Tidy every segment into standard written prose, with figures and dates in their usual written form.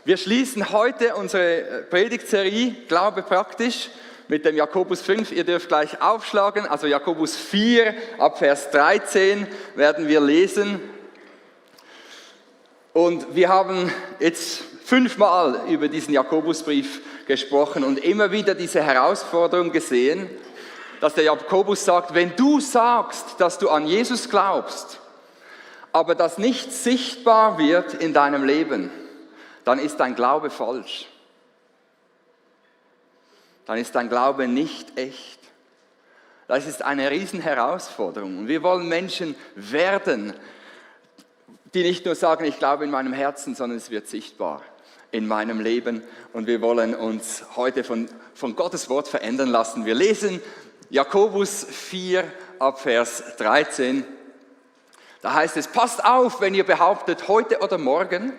Wir schließen heute unsere Predigtserie Glaube praktisch mit dem Jakobus 5. Ihr dürft gleich aufschlagen, also Jakobus 4 ab Vers 13 werden wir lesen. Und wir haben jetzt 5-mal über diesen Jakobusbrief gesprochen und immer wieder diese Herausforderung gesehen, dass der Jakobus sagt, wenn du sagst, dass du an Jesus glaubst, aber das nicht sichtbar wird in deinem Leben, dann ist dein Glaube falsch. Dann ist dein Glaube nicht echt. Das ist eine Riesenherausforderung. Und wir wollen Menschen werden, die nicht nur sagen, ich glaube in meinem Herzen, sondern es wird sichtbar in meinem Leben. Und wir wollen uns heute von Gottes Wort verändern lassen. Wir lesen Jakobus 4 ab Vers 13. Da heißt es, passt auf, wenn ihr behauptet, heute oder morgen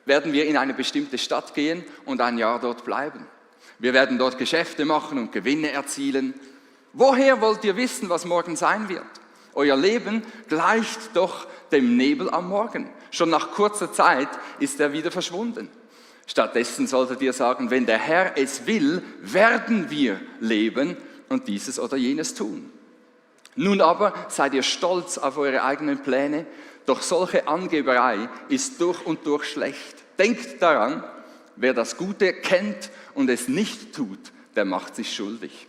werden wir in eine bestimmte Stadt gehen und ein Jahr dort bleiben. Wir werden dort Geschäfte machen und Gewinne erzielen. Woher wollt ihr wissen, was morgen sein wird? Euer Leben gleicht doch dem Nebel am Morgen. Schon nach kurzer Zeit ist er wieder verschwunden. Stattdessen solltet ihr sagen, wenn der Herr es will, werden wir leben und dieses oder jenes tun. Nun aber seid ihr stolz auf eure eigenen Pläne, doch solche Angeberei ist durch und durch schlecht. Denkt daran, wer das Gute kennt und es nicht tut, der macht sich schuldig.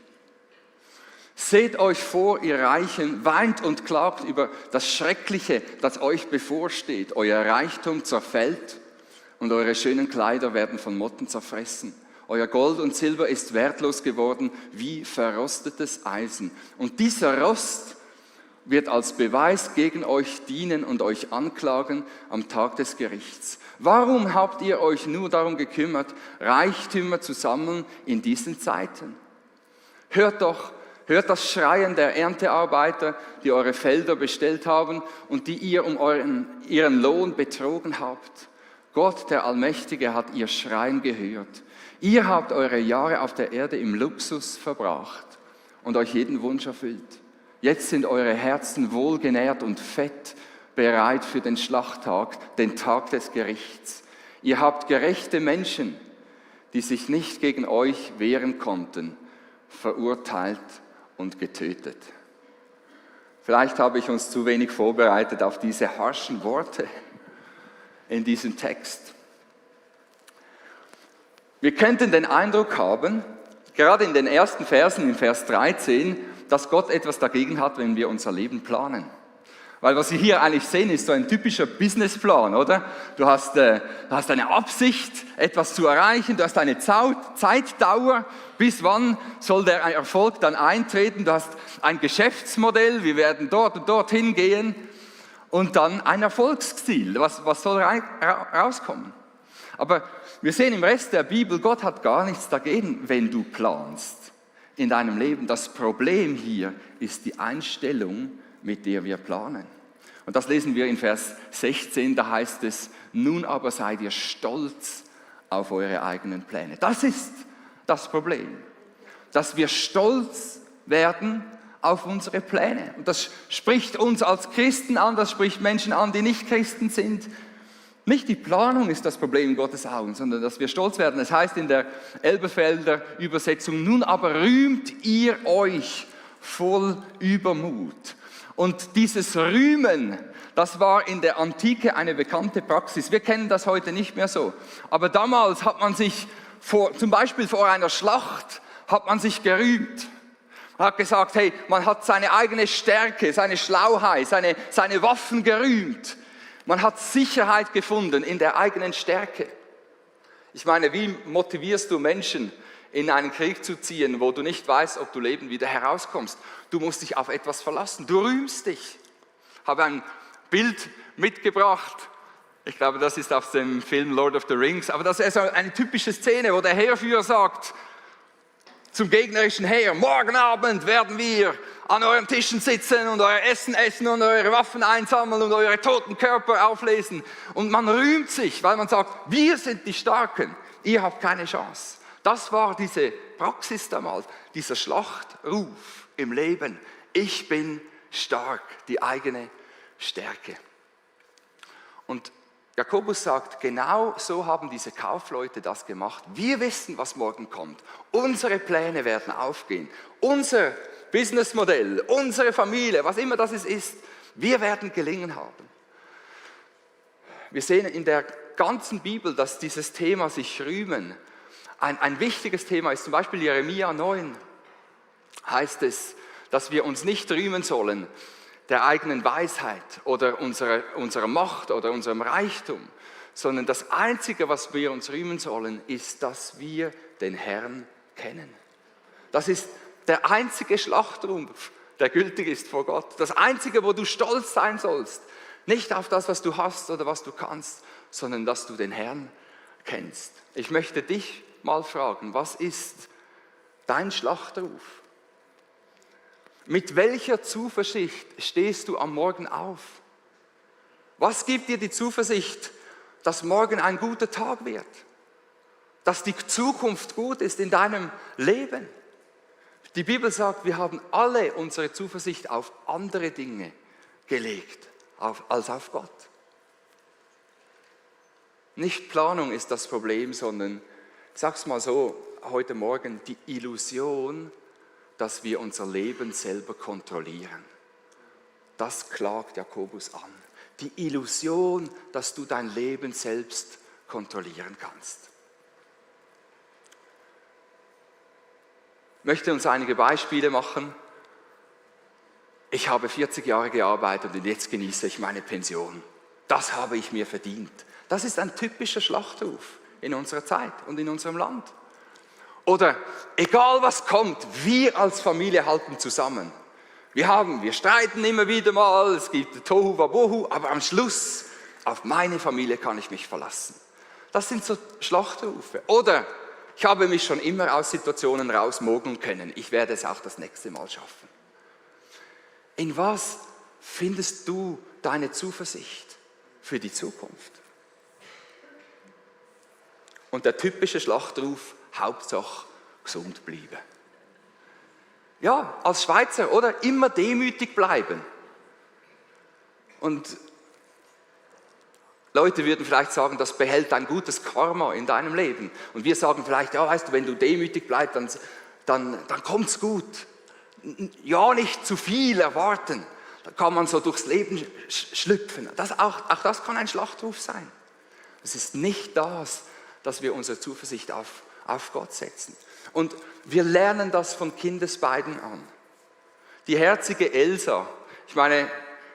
Seht euch vor, ihr Reichen, weint und klagt über das Schreckliche, das euch bevorsteht. Euer Reichtum zerfällt und eure schönen Kleider werden von Motten zerfressen. Euer Gold und Silber ist wertlos geworden wie verrostetes Eisen. Und dieser Rost wird als Beweis gegen euch dienen und euch anklagen am Tag des Gerichts. Warum habt ihr euch nur darum gekümmert, Reichtümer zu sammeln in diesen Zeiten? Hört das Schreien der Erntearbeiter, die eure Felder bestellt haben und die ihr um ihren Lohn betrogen habt. Gott, der Allmächtige, hat ihr Schreien gehört. Ihr habt eure Jahre auf der Erde im Luxus verbracht und euch jeden Wunsch erfüllt. Jetzt sind eure Herzen wohlgenährt und fett, bereit für den Schlachttag, den Tag des Gerichts. Ihr habt gerechte Menschen, die sich nicht gegen euch wehren konnten, verurteilt und getötet. Vielleicht habe ich uns zu wenig vorbereitet auf diese harschen Worte in diesem Text. Wir könnten den Eindruck haben, gerade in den ersten Versen, in Vers 13, dass Gott etwas dagegen hat, wenn wir unser Leben planen. Weil was wir hier eigentlich sehen, ist so ein typischer Businessplan, oder? Du hast eine Absicht, etwas zu erreichen, du hast eine Zeitdauer, bis wann soll der Erfolg dann eintreten, du hast ein Geschäftsmodell, wir werden dort und dorthin gehen und dann ein Erfolgsziel, was soll rauskommen? Aber wir sehen im Rest der Bibel, Gott hat gar nichts dagegen, wenn du planst in deinem Leben. Das Problem hier ist die Einstellung, mit der wir planen. Und das lesen wir in Vers 16, da heißt es, nun aber seid ihr stolz auf eure eigenen Pläne. Das ist das Problem, dass wir stolz werden auf unsere Pläne. Und das spricht uns als Christen an, das spricht Menschen an, die nicht Christen sind. Nicht die Planung ist das Problem in Gottes Augen, sondern dass wir stolz werden. Es heißt in der Elberfelder Übersetzung, nun aber rühmt ihr euch voll Übermut. Und dieses Rühmen, das war in der Antike eine bekannte Praxis. Wir kennen das heute nicht mehr so. Aber damals hat man sich, zum Beispiel vor einer Schlacht, hat man sich gerühmt. Man hat gesagt, hey, man hat seine eigene Stärke, seine Schlauheit, seine Waffen gerühmt. Man hat Sicherheit gefunden in der eigenen Stärke. Ich meine, wie motivierst du Menschen, in einen Krieg zu ziehen, wo du nicht weißt, ob du lebend wieder herauskommst? Du musst dich auf etwas verlassen. Du rühmst dich. Ich habe ein Bild mitgebracht. Ich glaube, das ist aus dem Film Lord of the Rings. Aber das ist eine typische Szene, wo der Heerführer sagt zum gegnerischen Heer, morgen Abend werden wir an euren Tischen sitzen und euer Essen essen und eure Waffen einsammeln und eure toten Körper auflesen. Und man rühmt sich, weil man sagt, wir sind die Starken, ihr habt keine Chance. Das war diese Praxis damals, dieser Schlachtruf im Leben. Ich bin stark, die eigene Stärke. Und Jakobus sagt, genau so haben diese Kaufleute das gemacht. Wir wissen, was morgen kommt. Unsere Pläne werden aufgehen. Unser Businessmodell, unsere Familie, was immer das ist, wir werden gelingen haben. Wir sehen in der ganzen Bibel, dass dieses Thema sich rühmen ein wichtiges Thema ist. Zum Beispiel Jeremia 9 heißt es, dass wir uns nicht rühmen sollen der eigenen Weisheit oder unserer Macht oder unserem Reichtum, sondern das Einzige, was wir uns rühmen sollen, ist, dass wir den Herrn kennen. Das ist der einzige Schlachtruf, der gültig ist vor Gott. Das Einzige, wo du stolz sein sollst. Nicht auf das, was du hast oder was du kannst, sondern dass du den Herrn kennst. Ich möchte dich mal fragen, was ist dein Schlachtruf? Mit welcher Zuversicht stehst du am Morgen auf? Was gibt dir die Zuversicht, dass morgen ein guter Tag wird? Dass die Zukunft gut ist in deinem Leben? Die Bibel sagt, wir haben alle unsere Zuversicht auf andere Dinge gelegt, als auf Gott. Nicht Planung ist das Problem, sondern, ich sage es mal so, heute Morgen die Illusion, dass wir unser Leben selber kontrollieren. Das klagt Jakobus an. Die Illusion, dass du dein Leben selbst kontrollieren kannst. Ich möchte uns einige Beispiele machen. Ich habe 40 Jahre gearbeitet und jetzt genieße ich meine Pension. Das habe ich mir verdient. Das ist ein typischer Schlachtruf in unserer Zeit und in unserem Land. Oder egal was kommt, wir als Familie halten zusammen. Wir streiten immer wieder mal, es gibt Tohu Wabohu, aber am Schluss, auf meine Familie kann ich mich verlassen. Das sind so Schlachtrufe. Oder ich habe mich schon immer aus Situationen rausmogeln können, ich werde es auch das nächste Mal schaffen. In was findest du deine Zuversicht für die Zukunft? Und der typische Schlachtruf, Hauptsache gesund bleiben. Ja, als Schweizer, oder? Immer demütig bleiben. Und Leute würden vielleicht sagen, das behält ein gutes Karma in deinem Leben. Und wir sagen vielleicht, ja, weißt du, wenn du demütig bleibst, dann kommt's gut. Ja, nicht zu viel erwarten. Dann kann man so durchs Leben schlüpfen. Auch das kann ein Schlachtruf sein. Es ist nicht das, dass wir unsere Zuversicht auf Gott setzen. Und wir lernen das von Kindesbeinen an. Die herzige Elsa, ich meine,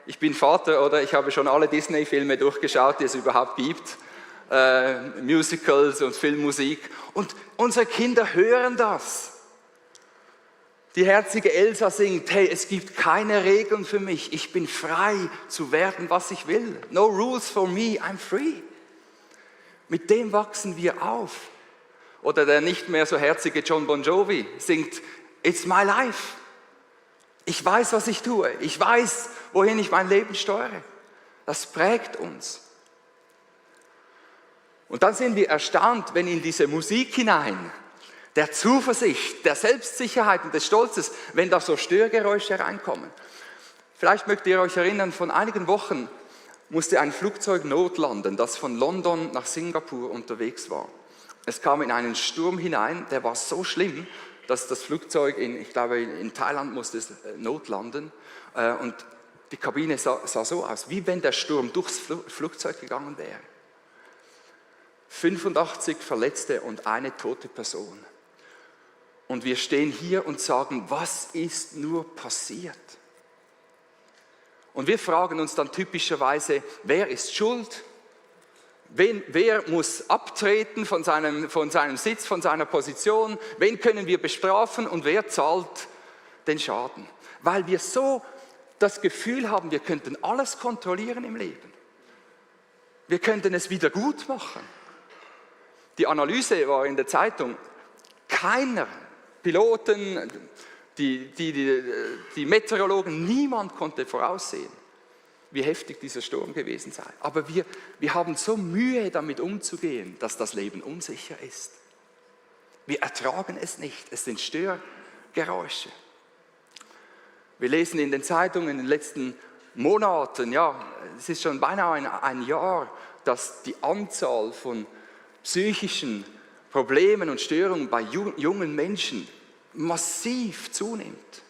ich bin Vater, oder ich habe schon alle Disney-Filme durchgeschaut, die es überhaupt gibt, Musicals und Filmmusik, und unsere Kinder hören das. Die herzige Elsa singt, hey, es gibt keine Regeln für mich, ich bin frei zu werden, was ich will. No rules for me, I'm free. Mit dem wachsen wir auf. Oder der nicht mehr so herzige John Bon Jovi singt, it's my life. Ich weiß, was ich tue. Ich weiß, wohin ich mein Leben steuere. Das prägt uns. Und dann sind wir erstaunt, wenn in diese Musik hinein, der Zuversicht, der Selbstsicherheit und des Stolzes, wenn da so Störgeräusche reinkommen. Vielleicht mögt ihr euch erinnern, vor einigen Wochen musste ein Flugzeug notlanden, das von London nach Singapur unterwegs war. Es kam in einen Sturm hinein, der war so schlimm, dass das Flugzeug, ich glaube in Thailand musste es notlanden, und die Kabine sah so aus, wie wenn der Sturm durchs Flugzeug gegangen wäre. 85 Verletzte und eine tote Person. Und wir stehen hier und sagen, was ist nur passiert? Und wir fragen uns dann typischerweise, wer ist schuld? Wer muss abtreten von seinem Sitz, von seiner Position? Wen können wir bestrafen und wer zahlt den Schaden? Weil wir so das Gefühl haben, wir könnten alles kontrollieren im Leben. Wir könnten es wieder gut machen. Die Analyse war in der Zeitung, keiner, Piloten, die Meteorologen, niemand konnte voraussehen, wie heftig dieser Sturm gewesen sei. Aber wir haben so Mühe, damit umzugehen, dass das Leben unsicher ist. Wir ertragen es nicht, es sind Störgeräusche. Wir lesen in den Zeitungen in den letzten Monaten, ja, es ist schon beinahe ein Jahr, dass die Anzahl von psychischen Problemen und Störungen bei jungen Menschen massiv zunimmt.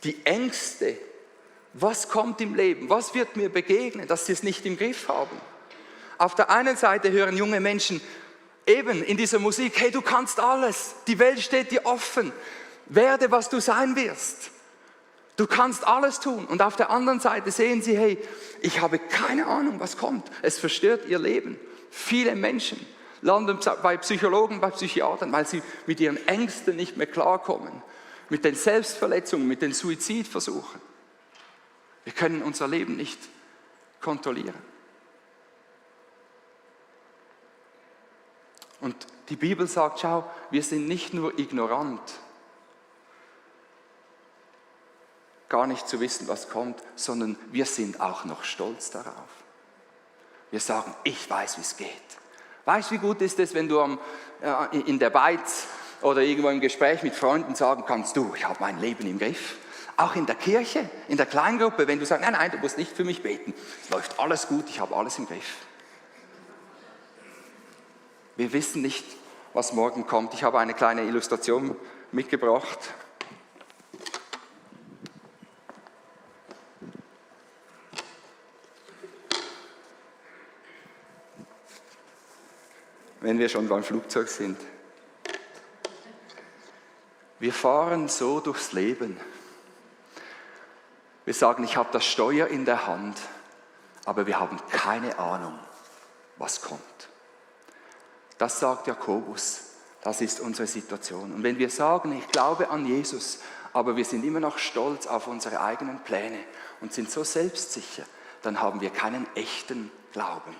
Die Ängste, was kommt im Leben, was wird mir begegnen, dass sie es nicht im Griff haben. Auf der einen Seite hören junge Menschen eben in dieser Musik, hey, du kannst alles, die Welt steht dir offen, werde, was du sein wirst. Du kannst alles tun. Und auf der anderen Seite sehen sie, hey, ich habe keine Ahnung, was kommt. Es verstört ihr Leben. Viele Menschen landen bei Psychologen, bei Psychiatern, weil sie mit ihren Ängsten nicht mehr klarkommen. Mit den Selbstverletzungen, mit den Suizidversuchen. Wir können unser Leben nicht kontrollieren. Und die Bibel sagt, schau, wir sind nicht nur ignorant, gar nicht zu wissen, was kommt, sondern wir sind auch noch stolz darauf. Wir sagen, ich weiß, wie es geht. Weißt du, wie gut ist es, wenn du in der Beiz oder irgendwo im Gespräch mit Freunden sagen kannst, du, ich habe mein Leben im Griff. Auch in der Kirche, in der Kleingruppe, wenn du sagst, nein, nein, du musst nicht für mich beten. Es läuft alles gut, ich habe alles im Griff. Wir wissen nicht, was morgen kommt. Ich habe eine kleine Illustration mitgebracht. Wenn wir schon beim Flugzeug sind. Wir fahren so durchs Leben. Wir sagen, ich habe das Steuer in der Hand, aber wir haben keine Ahnung, was kommt. Das sagt Jakobus, das ist unsere Situation. Und wenn wir sagen, ich glaube an Jesus, aber wir sind immer noch stolz auf unsere eigenen Pläne und sind so selbstsicher, dann haben wir keinen echten Glauben.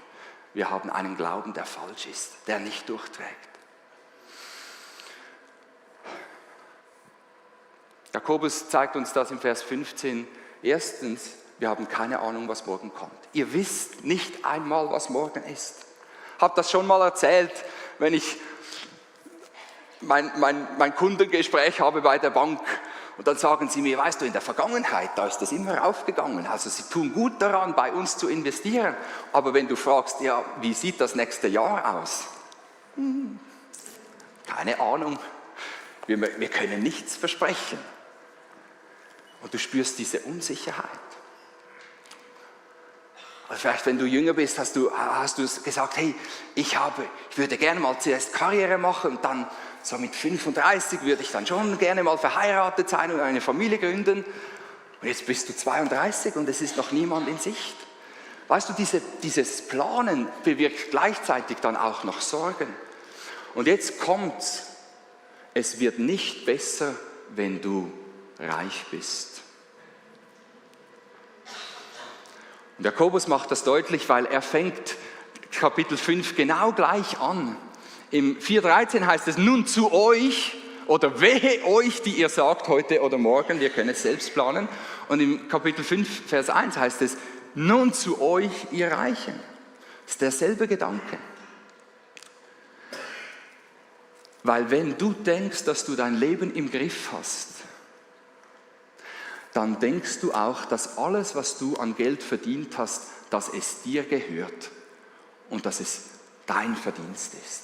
Wir haben einen Glauben, der falsch ist, der nicht durchträgt. Jakobus zeigt uns das im Vers 15. Erstens, wir haben keine Ahnung, was morgen kommt. Ihr wisst nicht einmal, was morgen ist. Ich habe das schon mal erzählt, wenn ich mein Kundengespräch habe bei der Bank. Und dann sagen sie mir, weißt du, in der Vergangenheit, da ist das immer aufgegangen. Also sie tun gut daran, bei uns zu investieren. Aber wenn du fragst, ja, wie sieht das nächste Jahr aus? Keine Ahnung. Wir können nichts versprechen. Und du spürst diese Unsicherheit. Also vielleicht, wenn du jünger bist, hast du gesagt, hey, ich würde gerne mal zuerst Karriere machen und dann so mit 35 würde ich dann schon gerne mal verheiratet sein und eine Familie gründen. Und jetzt bist du 32 und es ist noch niemand in Sicht. Weißt du, dieses Planen bewirkt gleichzeitig dann auch noch Sorgen. Und jetzt kommt's. Es wird nicht besser, wenn du reich bist. Und Jakobus macht das deutlich, weil er fängt Kapitel 5 genau gleich an. Im 4,13 heißt es, nun zu euch oder wehe euch, die ihr sagt heute oder morgen, wir können es selbst planen. Und im Kapitel 5, Vers 1 heißt es, nun zu euch, ihr Reichen. Das ist derselbe Gedanke. Weil wenn du denkst, dass du dein Leben im Griff hast, dann denkst du auch, dass alles, was du an Geld verdient hast, dass es dir gehört und dass es dein Verdienst ist.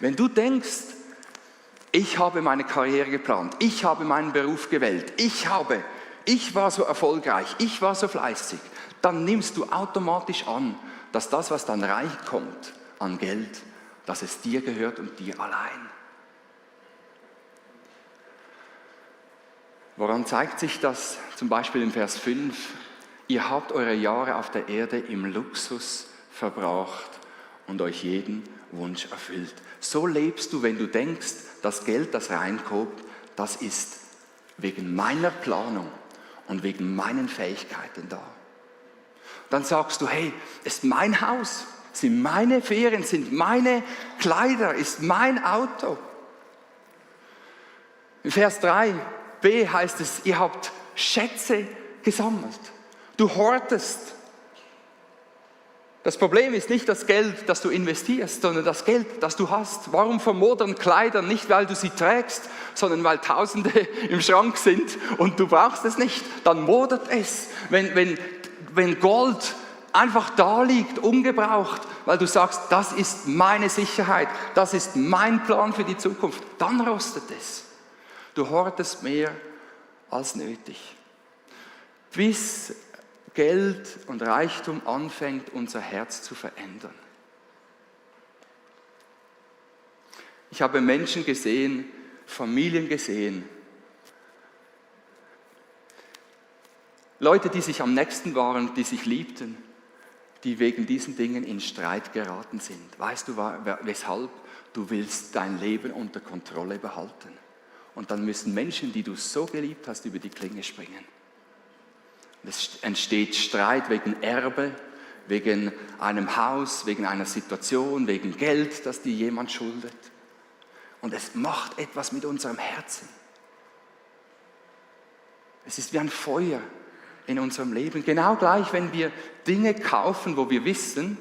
Wenn du denkst, ich habe meine Karriere geplant, ich habe meinen Beruf gewählt, ich war so erfolgreich, ich war so fleißig, dann nimmst du automatisch an, dass das, was dann reinkommt an Geld, dass es dir gehört und dir allein. Woran zeigt sich das? Zum Beispiel im Vers 5. Ihr habt eure Jahre auf der Erde im Luxus verbracht und euch jeden Wunsch erfüllt. So lebst du, wenn du denkst, das Geld, das reinkommt, das ist wegen meiner Planung und wegen meinen Fähigkeiten da. Dann sagst du, hey, ist mein Haus, sind meine Ferien, sind meine Kleider, ist mein Auto. In Vers 3b heißt es, ihr habt Schätze gesammelt. Du hortest. Das Problem ist nicht das Geld, das du investierst, sondern das Geld, das du hast. Warum vermodern Kleider? Nicht, weil du sie trägst, sondern weil Tausende im Schrank sind und du brauchst es nicht. Dann modert es. Wenn Gold einfach da liegt, ungebraucht, weil du sagst, das ist meine Sicherheit, das ist mein Plan für die Zukunft, dann rostet es. Du hortest mehr als nötig. Bis Geld und Reichtum anfängt, unser Herz zu verändern. Ich habe Menschen gesehen, Familien gesehen, Leute, die sich am nächsten waren, die sich liebten, die wegen diesen Dingen in Streit geraten sind. Weißt du, weshalb? Du willst dein Leben unter Kontrolle behalten. Und dann müssen Menschen, die du so geliebt hast, über die Klinge springen. Es entsteht Streit wegen Erbe, wegen einem Haus, wegen einer Situation, wegen Geld, das dir jemand schuldet. Und es macht etwas mit unserem Herzen. Es ist wie ein Feuer in unserem Leben. Genau gleich, wenn wir Dinge kaufen, wo wir wissen,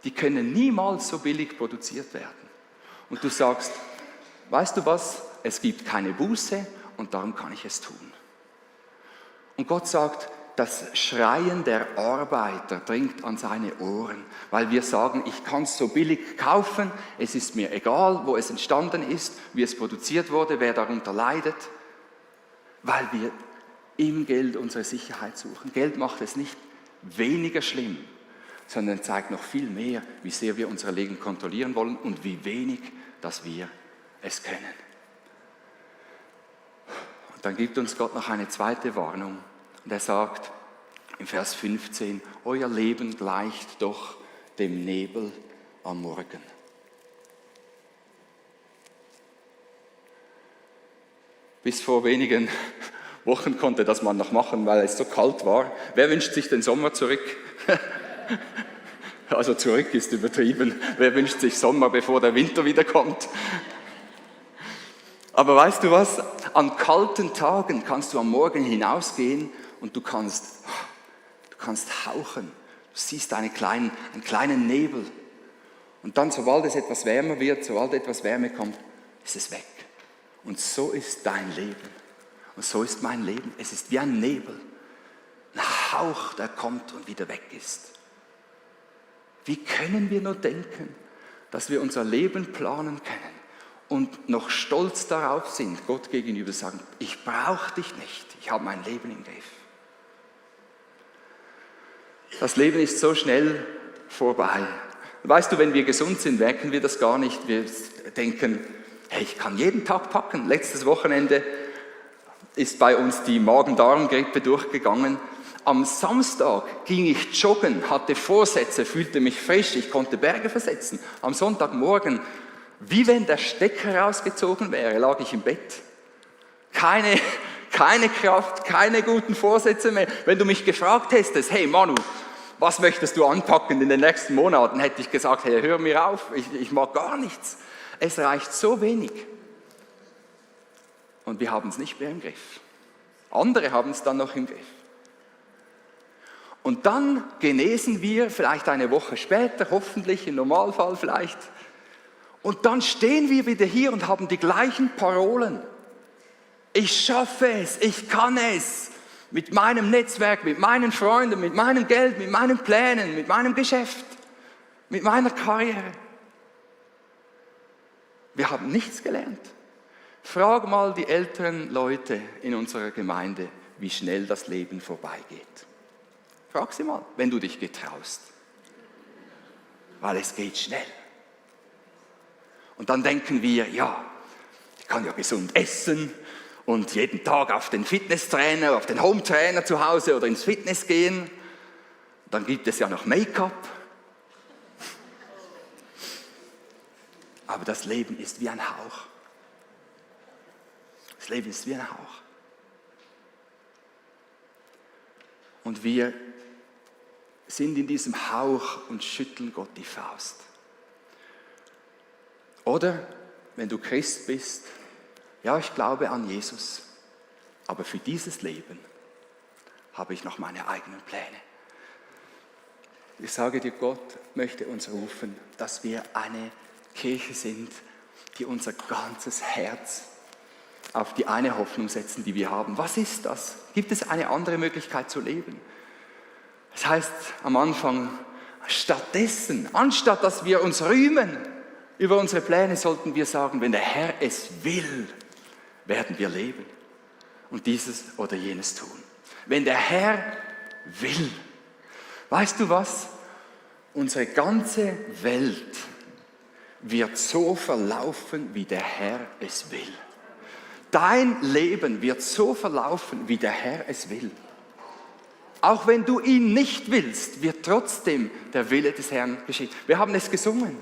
die können niemals so billig produziert werden. Und du sagst, weißt du was, es gibt keine Buße und darum kann ich es tun. Und Gott sagt, das Schreien der Arbeiter dringt an seine Ohren, weil wir sagen, ich kann es so billig kaufen, es ist mir egal, wo es entstanden ist, wie es produziert wurde, wer darunter leidet, weil wir im Geld unsere Sicherheit suchen. Geld macht es nicht weniger schlimm, sondern zeigt noch viel mehr, wie sehr wir unser Leben kontrollieren wollen und wie wenig, dass wir es können. Und dann gibt uns Gott noch eine zweite Warnung. Und er sagt im Vers 15, euer Leben gleicht doch dem Nebel am Morgen. Bis vor wenigen Wochen konnte das man noch machen, weil es so kalt war. Wer wünscht sich den Sommer zurück? Also zurück ist übertrieben. Wer wünscht sich Sommer, bevor der Winter wieder kommt? Aber weißt du was? An kalten Tagen kannst du am Morgen hinausgehen und du kannst hauchen. Du siehst einen kleinen Nebel. Und dann, sobald es etwas wärmer wird, sobald etwas Wärme kommt, ist es weg. Und so ist dein Leben. Und so ist mein Leben. Es ist wie ein Nebel. Ein Hauch, der kommt und wieder weg ist. Wie können wir nur denken, dass wir unser Leben planen können und noch stolz darauf sind, Gott gegenüber sagen, ich brauche dich nicht, ich habe mein Leben im Griff. Das Leben ist so schnell vorbei. Weißt du, wenn wir gesund sind, merken wir das gar nicht. Wir denken, hey, ich kann jeden Tag packen. Letztes Wochenende ist bei uns die Magen-Darm-Grippe durchgegangen. Am Samstag ging ich joggen, hatte Vorsätze, fühlte mich frisch, ich konnte Berge versetzen. Am Sonntagmorgen, wie wenn der Stecker rausgezogen wäre, lag ich im Bett. Keine Kraft, keine guten Vorsätze mehr. Wenn du mich gefragt hättest, hey Manu, was möchtest du anpacken in den nächsten Monaten, hätte ich gesagt, hey, hör mir auf, ich mag gar nichts. Es reicht so wenig. Und wir haben es nicht mehr im Griff. Andere haben es dann noch im Griff. Und dann genesen wir vielleicht eine Woche später, hoffentlich, im Normalfall vielleicht. Und dann stehen wir wieder hier und haben die gleichen Parolen. Ich schaffe es, ich kann es. Mit meinem Netzwerk, mit meinen Freunden, mit meinem Geld, mit meinen Plänen, mit meinem Geschäft, mit meiner Karriere. Wir haben nichts gelernt. Frag mal die älteren Leute in unserer Gemeinde, wie schnell das Leben vorbeigeht. Frag sie mal, wenn du dich getraust. Weil es geht schnell. Und dann denken wir, ja, ich kann ja gesund essen und jeden Tag auf den Fitnesstrainer, auf den Hometrainer zu Hause oder ins Fitness gehen. Dann gibt es ja noch Make-up. Aber das Leben ist wie ein Hauch. Das Leben ist wie ein Hauch. Und wir sind in diesem Hauch und schütteln Gott die Faust. Oder, wenn du Christ bist, ja, ich glaube an Jesus, aber für dieses Leben habe ich noch meine eigenen Pläne. Ich sage dir, Gott möchte uns rufen, dass wir eine Kirche sind, die unser ganzes Herz auf die eine Hoffnung setzen, die wir haben. Was ist das? Gibt es eine andere Möglichkeit zu leben? Das heißt am Anfang, anstatt dass wir uns rühmen über unsere Pläne, sollten wir sagen, wenn der Herr es will, werden wir leben und dieses oder jenes tun. Wenn der Herr will. Weißt du was? Unsere ganze Welt wird so verlaufen, wie der Herr es will. Dein Leben wird so verlaufen, wie der Herr es will. Auch wenn du ihn nicht willst, wird trotzdem der Wille des Herrn geschehen. Wir haben es gesungen.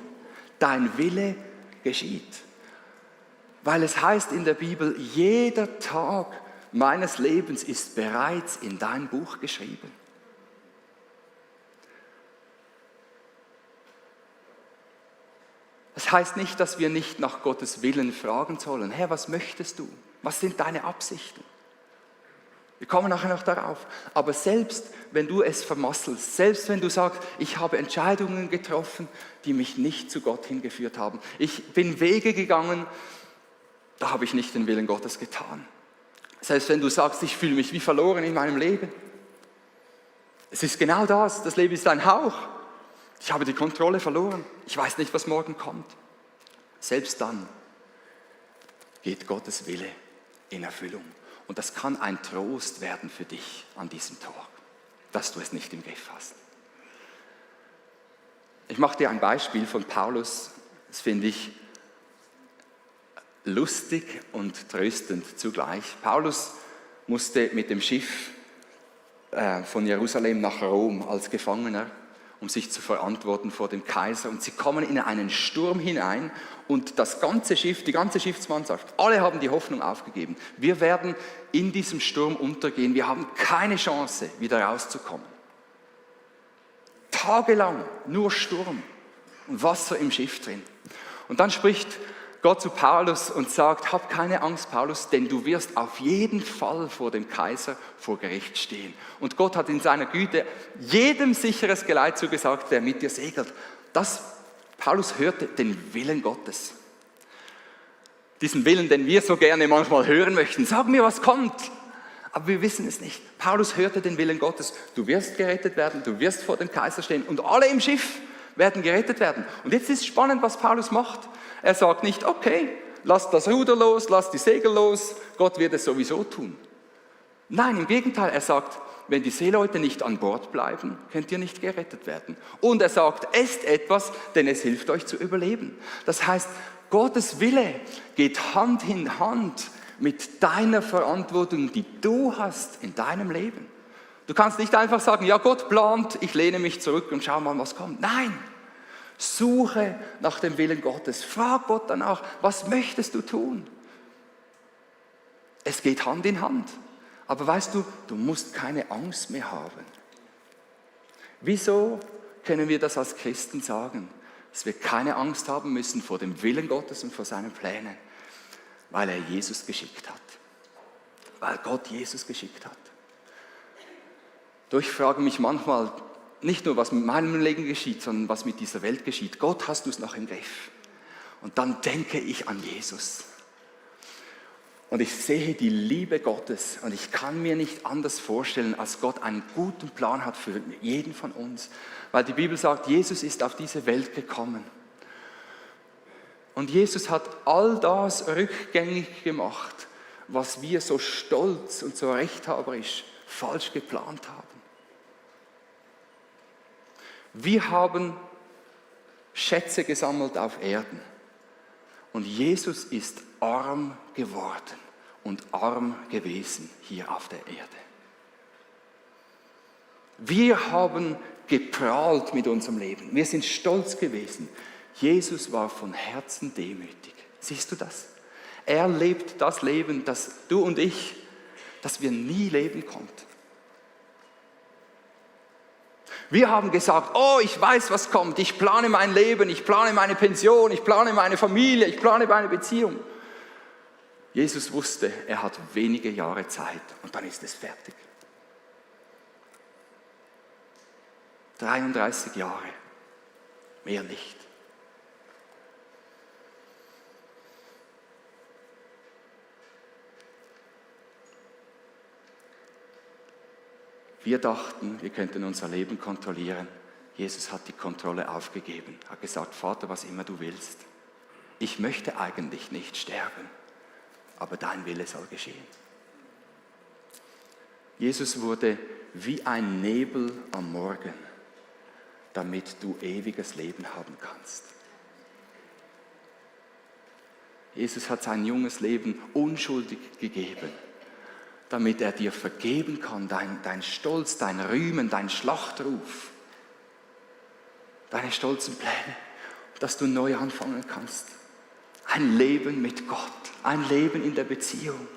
Dein Wille geschieht. Weil es heißt in der Bibel, jeder Tag meines Lebens ist bereits in dein Buch geschrieben. Das heißt nicht, dass wir nicht nach Gottes Willen fragen sollen. Herr, was möchtest du? Was sind deine Absichten? Wir kommen nachher noch darauf. Aber selbst wenn du es vermasselst, selbst wenn du sagst, ich habe Entscheidungen getroffen, die mich nicht zu Gott hingeführt haben. Ich bin Wege gegangen, da habe ich nicht den Willen Gottes getan. Selbst wenn du sagst, ich fühle mich wie verloren in meinem Leben. Es ist genau das Leben ist ein Hauch. Ich habe die Kontrolle verloren. Ich weiß nicht, was morgen kommt. Selbst dann geht Gottes Wille in Erfüllung. Und das kann ein Trost werden für dich an diesem Tag, dass du es nicht im Griff hast. Ich mache dir ein Beispiel von Paulus. Das finde ich lustig und tröstend zugleich. Paulus musste mit dem Schiff von Jerusalem nach Rom als Gefangener, um sich zu verantworten vor dem Kaiser. Und sie kommen in einen Sturm hinein und das ganze Schiff, die ganze Schiffsmannschaft, alle haben die Hoffnung aufgegeben. Wir werden in diesem Sturm untergehen. Wir haben keine Chance, wieder rauszukommen. Tagelang nur Sturm und Wasser im Schiff drin. Und dann spricht Gott zu Paulus und sagt, hab keine Angst, Paulus, denn du wirst auf jeden Fall vor dem Kaiser vor Gericht stehen. Und Gott hat in seiner Güte jedem sicheres Geleit zugesagt, der mit dir segelt. Paulus hörte den Willen Gottes. Diesen Willen, den wir so gerne manchmal hören möchten. Sag mir, was kommt. Aber wir wissen es nicht. Paulus hörte den Willen Gottes. Du wirst gerettet werden, du wirst vor dem Kaiser stehen und alle im Schiff werden gerettet werden. Und jetzt ist spannend, was Paulus macht. Er sagt nicht, okay, lass das Ruder los, lass die Segel los, Gott wird es sowieso tun. Nein, im Gegenteil, er sagt, wenn die Seeleute nicht an Bord bleiben, könnt ihr nicht gerettet werden. Und er sagt, esst etwas, denn es hilft euch zu überleben. Das heißt, Gottes Wille geht Hand in Hand mit deiner Verantwortung, die du hast in deinem Leben. Du kannst nicht einfach sagen, ja, Gott plant, ich lehne mich zurück und schau mal, was kommt. Nein, suche nach dem Willen Gottes. Frag Gott danach, was möchtest du tun? Es geht Hand in Hand. Aber weißt du, du musst keine Angst mehr haben. Wieso können wir das als Christen sagen, dass wir keine Angst haben müssen vor dem Willen Gottes und vor seinen Plänen? Weil er Jesus geschickt hat. Weil Gott Jesus geschickt hat. Ich frage mich manchmal, nicht nur, was mit meinem Leben geschieht, sondern was mit dieser Welt geschieht. Gott, hast du es noch im Griff? Und dann denke ich an Jesus. Und ich sehe die Liebe Gottes und ich kann mir nicht anders vorstellen, als Gott einen guten Plan hat für jeden von uns. Weil die Bibel sagt, Jesus ist auf diese Welt gekommen. Und Jesus hat all das rückgängig gemacht, was wir so stolz und so rechthaberisch falsch geplant haben. Wir haben Schätze gesammelt auf Erden und Jesus ist arm geworden und arm gewesen hier auf der Erde. Wir haben geprahlt mit unserem Leben, wir sind stolz gewesen. Jesus war von Herzen demütig. Siehst du das? Er lebt das Leben, das du und ich, das wir nie leben konnten. Wir haben gesagt, oh, ich weiß, was kommt. Ich plane mein Leben, ich plane meine Pension, ich plane meine Familie, ich plane meine Beziehung. Jesus wusste, er hat wenige Jahre Zeit und dann ist es fertig. 33 Jahre, mehr nicht. Wir dachten, wir könnten unser Leben kontrollieren. Jesus hat die Kontrolle aufgegeben, hat gesagt, Vater, was immer du willst. Ich möchte eigentlich nicht sterben, aber dein Wille soll geschehen. Jesus wurde wie ein Nebel am Morgen, damit du ewiges Leben haben kannst. Jesus hat sein junges Leben unschuldig gegeben, damit er dir vergeben kann, dein Stolz, dein Rühmen, dein Schlachtruf, deine stolzen Pläne, dass du neu anfangen kannst. Ein Leben mit Gott, ein Leben in der Beziehung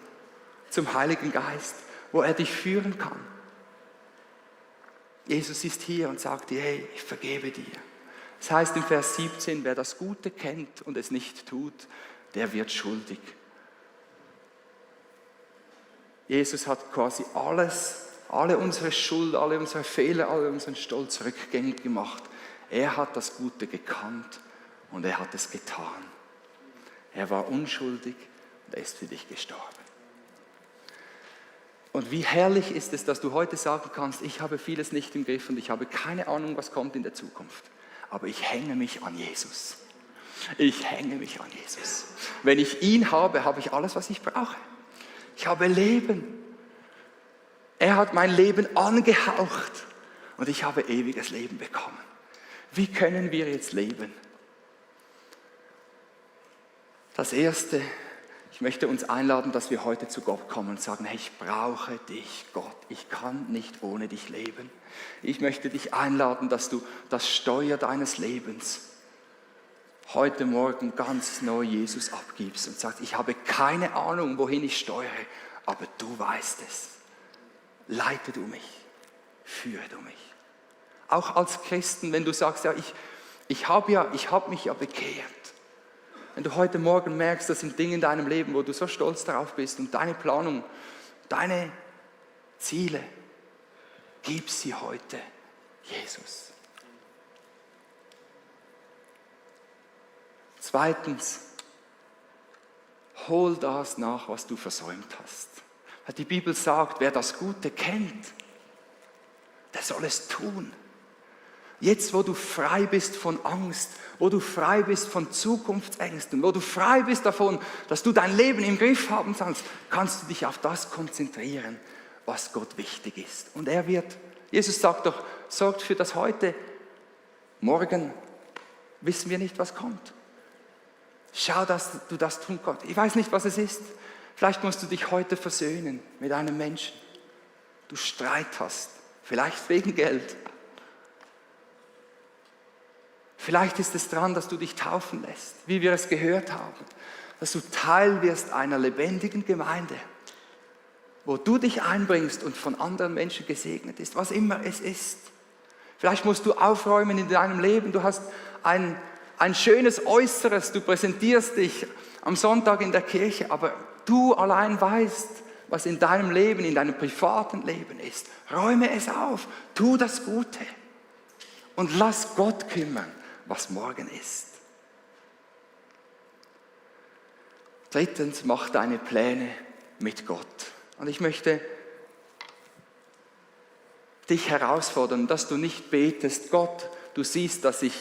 zum Heiligen Geist, wo er dich führen kann. Jesus ist hier und sagt dir, hey, ich vergebe dir. Das heißt im Vers 17, wer das Gute kennt und es nicht tut, der wird schuldig. Jesus hat quasi alle unsere Schuld, alle unsere Fehler, alle unseren Stolz rückgängig gemacht. Er hat das Gute gekannt und er hat es getan. Er war unschuldig und er ist für dich gestorben. Und wie herrlich ist es, dass du heute sagen kannst, ich habe vieles nicht im Griff und ich habe keine Ahnung, was kommt in der Zukunft. Aber ich hänge mich an Jesus. Ich hänge mich an Jesus. Wenn ich ihn habe, habe ich alles, was ich brauche. Ich habe Leben. Er hat mein Leben angehaucht und ich habe ewiges Leben bekommen. Wie können wir jetzt leben? Das Erste, ich möchte uns einladen, dass wir heute zu Gott kommen und sagen, hey, ich brauche dich, Gott. Ich kann nicht ohne dich leben. Ich möchte dich einladen, dass du das Steuer deines Lebens heute Morgen ganz neu Jesus abgibst und sagst, ich habe keine Ahnung, wohin ich steuere, aber du weißt es. Leite du mich, führe du mich. Auch als Christen, wenn du sagst, ja, ich habe mich ja bekehrt. Wenn du heute Morgen merkst, das sind Dinge in deinem Leben, wo du so stolz darauf bist und deine Planung, deine Ziele, gib sie heute Jesus. Zweitens, hol das nach, was du versäumt hast. Die Bibel sagt, wer das Gute kennt, der soll es tun. Jetzt, wo du frei bist von Angst, wo du frei bist von Zukunftsängsten, wo du frei bist davon, dass du dein Leben im Griff haben sollst, kannst du dich auf das konzentrieren, was Gott wichtig ist. Und Jesus sagt doch, sorgt für das Heute, morgen wissen wir nicht, was kommt. Schau, dass du das tun kannst. Ich weiß nicht, was es ist. Vielleicht musst du dich heute versöhnen mit einem Menschen. Du Streit hast, vielleicht wegen Geld. Vielleicht ist es dran, dass du dich taufen lässt, wie wir es gehört haben. Dass du Teil wirst einer lebendigen Gemeinde, wo du dich einbringst und von anderen Menschen gesegnet ist, was immer es ist. Vielleicht musst du aufräumen in deinem Leben. Du hast ein schönes Äußeres, du präsentierst dich am Sonntag in der Kirche, aber du allein weißt, was in deinem Leben, in deinem privaten Leben ist. Räume es auf, tu das Gute und lass Gott kümmern, was morgen ist. Drittens, mach deine Pläne mit Gott. Und ich möchte dich herausfordern, dass du nicht betest, Gott, du siehst, dass ich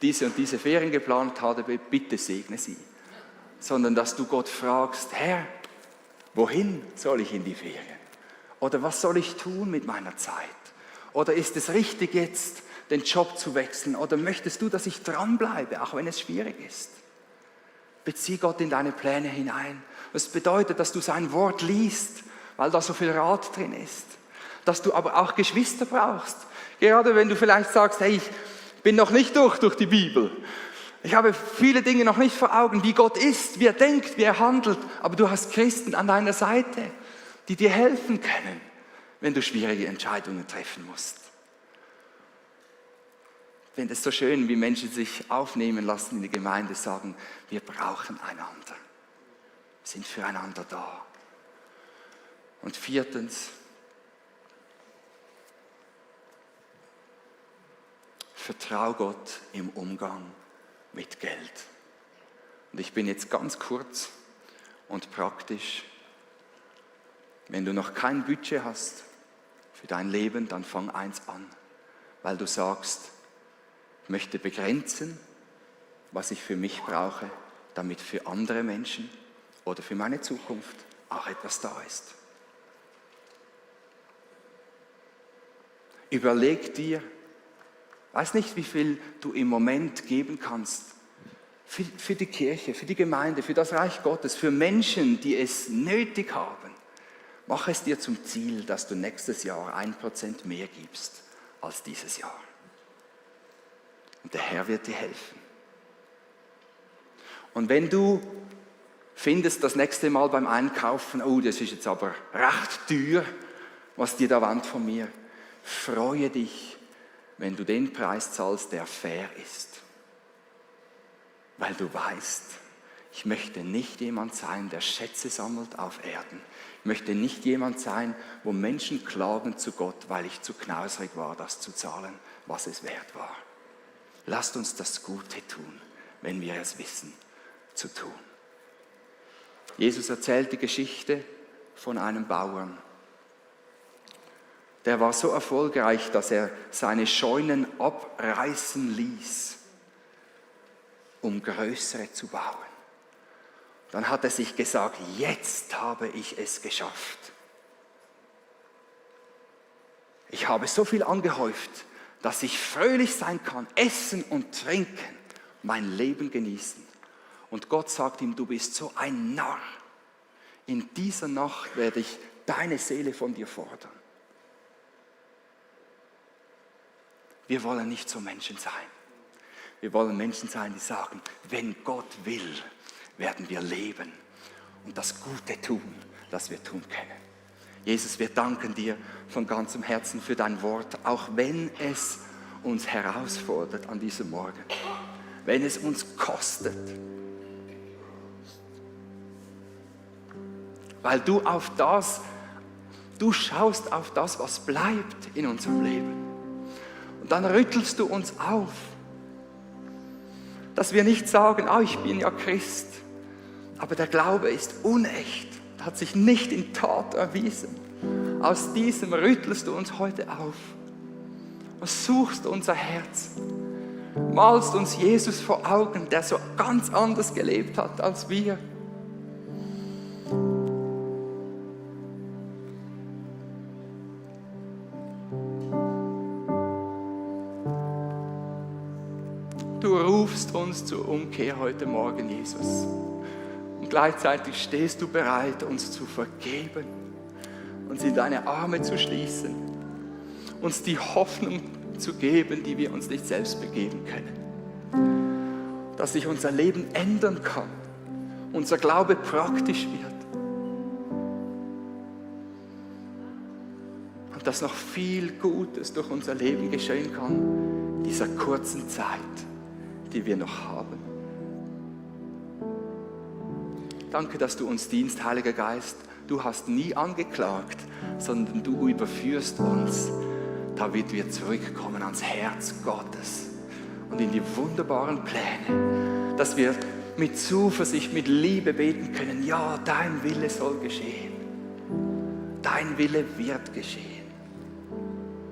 diese und diese Ferien geplant habe, bitte segne sie. Sondern dass du Gott fragst, Herr, wohin soll ich in die Ferien? Oder was soll ich tun mit meiner Zeit? Oder ist es richtig jetzt, den Job zu wechseln? Oder möchtest du, dass ich dranbleibe, auch wenn es schwierig ist? Bezieh Gott in deine Pläne hinein. Das bedeutet, dass du sein Wort liest, weil da so viel Rat drin ist. Dass du aber auch Geschwister brauchst. Gerade wenn du vielleicht sagst, hey, ich bin noch nicht durch die Bibel. Ich habe viele Dinge noch nicht vor Augen, wie Gott ist, wie er denkt, wie er handelt. Aber du hast Christen an deiner Seite, die dir helfen können, wenn du schwierige Entscheidungen treffen musst. Ich finde es so schön, wie Menschen sich aufnehmen lassen in die Gemeinde, sagen, wir brauchen einander. Wir sind füreinander da. Und viertens, vertrau Gott im Umgang mit Geld. Und ich bin jetzt ganz kurz und praktisch. Wenn du noch kein Budget hast, für dein Leben, dann fang eins an, weil du sagst, ich möchte begrenzen, was ich für mich brauche, damit für andere Menschen oder für meine Zukunft auch etwas da ist. Überleg dir, weiß nicht, wie viel du im Moment geben kannst für die Kirche, für die Gemeinde, für das Reich Gottes, für Menschen, die es nötig haben. Mach es dir zum Ziel, dass du nächstes Jahr 1% mehr gibst als dieses Jahr. Und der Herr wird dir helfen. Und wenn du findest das nächste Mal beim Einkaufen, oh, das ist jetzt aber recht teuer, was die da wollen von mir, freue dich, wenn du den Preis zahlst, der fair ist. Weil du weißt, ich möchte nicht jemand sein, der Schätze sammelt auf Erden. Ich möchte nicht jemand sein, wo Menschen klagen zu Gott, weil ich zu knausrig war, das zu zahlen, was es wert war. Lasst uns das Gute tun, wenn wir es wissen, zu tun. Jesus erzählt die Geschichte von einem Bauern. Der war so erfolgreich, dass er seine Scheunen abreißen ließ, um größere zu bauen. Dann hat er sich gesagt, jetzt habe ich es geschafft. Ich habe so viel angehäuft, dass ich fröhlich sein kann, essen und trinken, mein Leben genießen. Und Gott sagt ihm, du bist so ein Narr. In dieser Nacht werde ich deine Seele von dir fordern. Wir wollen nicht so Menschen sein. Wir wollen Menschen sein, die sagen, wenn Gott will, werden wir leben und das Gute tun, das wir tun können. Jesus, wir danken dir von ganzem Herzen für dein Wort, auch wenn es uns herausfordert an diesem Morgen, wenn es uns kostet. Weil du schaust auf das, was bleibt in unserem Leben. Und dann rüttelst du uns auf, dass wir nicht sagen, ich bin ja Christ, aber der Glaube ist unecht, hat sich nicht in Tat erwiesen. Aus diesem rüttelst du uns heute auf und suchst unser Herz, malst uns Jesus vor Augen, der so ganz anders gelebt hat als wir. Du rufst uns zur Umkehr heute Morgen, Jesus. Und gleichzeitig stehst du bereit, uns zu vergeben, uns in deine Arme zu schließen, uns die Hoffnung zu geben, die wir uns nicht selbst begeben können. Dass sich unser Leben ändern kann, unser Glaube praktisch wird. Und dass noch viel Gutes durch unser Leben geschehen kann, in dieser kurzen Zeit, die wir noch haben. Danke, dass du uns dienst, Heiliger Geist. Du hast nie angeklagt, sondern du überführst uns, damit wir zurückkommen ans Herz Gottes und in die wunderbaren Pläne, dass wir mit Zuversicht, mit Liebe beten können. Ja, dein Wille soll geschehen. Dein Wille wird geschehen.